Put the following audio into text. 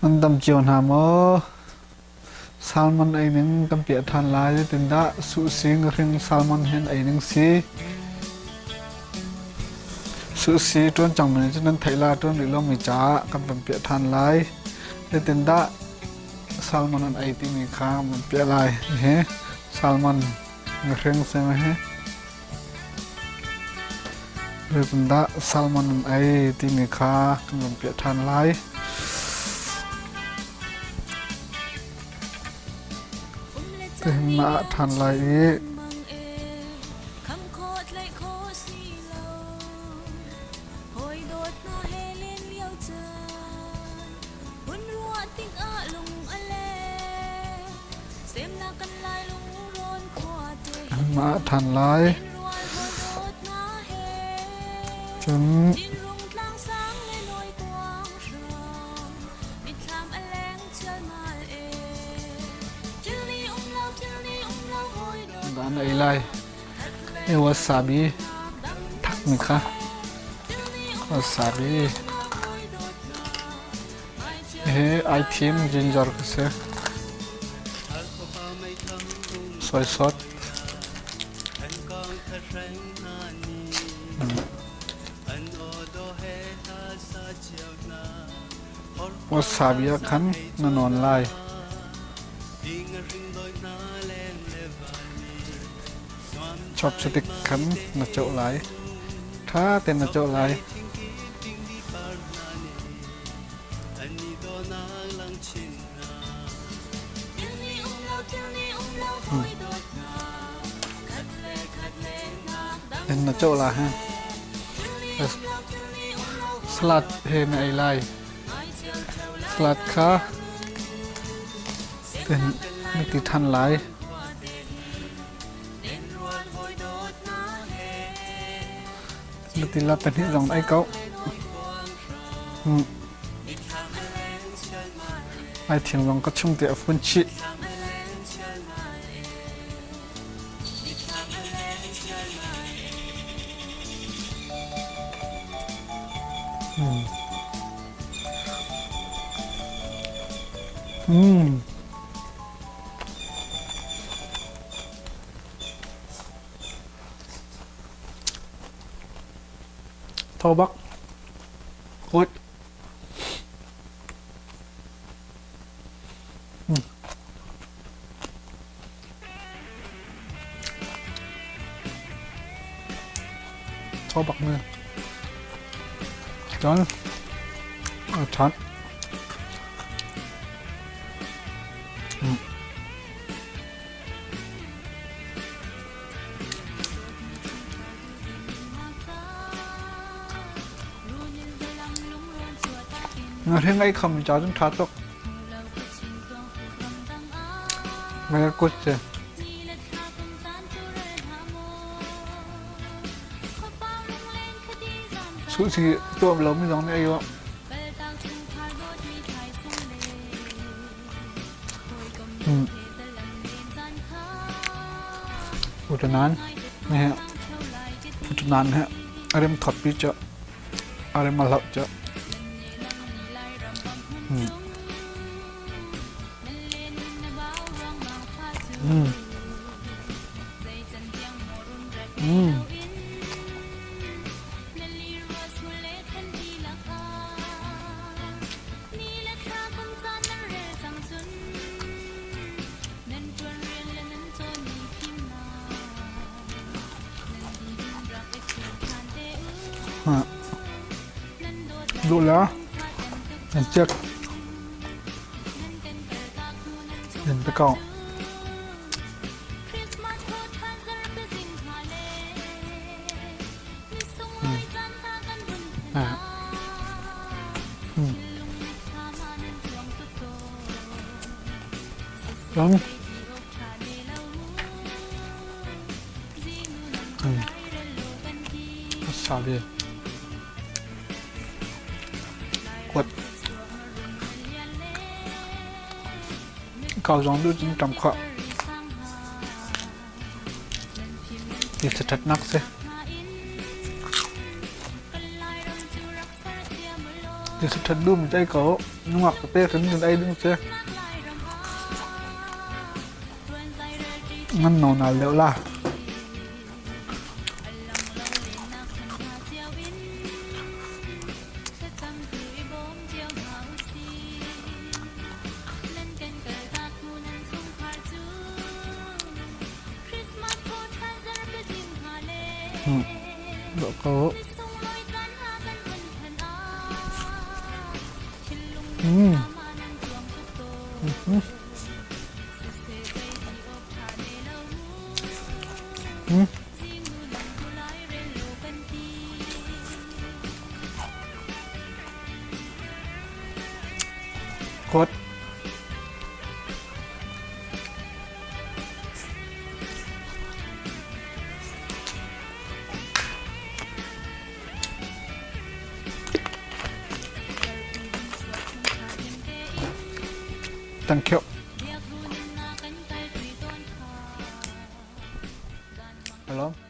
Nan dam cio hna maw? Salmon ei ning kan piah ṭhan lai. Zeitindah suhsi ngahring salmon hin ei ning si? Suhsi ṭuan cangmi cu nan theih la ṭuan rih lomi caah kan van piah ṭhan lai. Zeitindah salmon an ei timi kha kan van piah lai. Hihi salmon ngahring si ma hi? Zeitindah salmon an ei timi kha kan van piah ṭhan lai. Tihin na ah ṭhan lai i na ah ṭhan lai. Cun dan ei lai. E wasabi thakmi kha wasabi he ai thim ginger ka si. Soy sauce. Wasabi ah khan na nawn lai. Chopstick khan na cawh lai. Ṭha tein na cawh lai. In na cawh lai. Salad he na ei lai. Salad kha na ti ṭhan lai. Na ti la pahnih zong ai ko. Ai thiang zong ka chung te a fun chih. Tho bak. Good. Tho bak mi. Cun a ṭhan. Ngahring ei kham ca cun ṭha tuk. Mei kut si. Suhsi tuam lomi zong nih ei u. Utanan he utanan he a rem thawtpi cu a rem a hloh cu. Duh la nan check nan pe ko. Cun a sa ve. Kuat. Kau zong duh cun ṭam khawh. Ti ṭhatnak si. Ṭhat dum ei ko. Nungak tete kan kan ei ding si. Ngan no nal deuh la. Hmm. Ko. Mm. Mm. Mm. Kot. Thank you. Hello.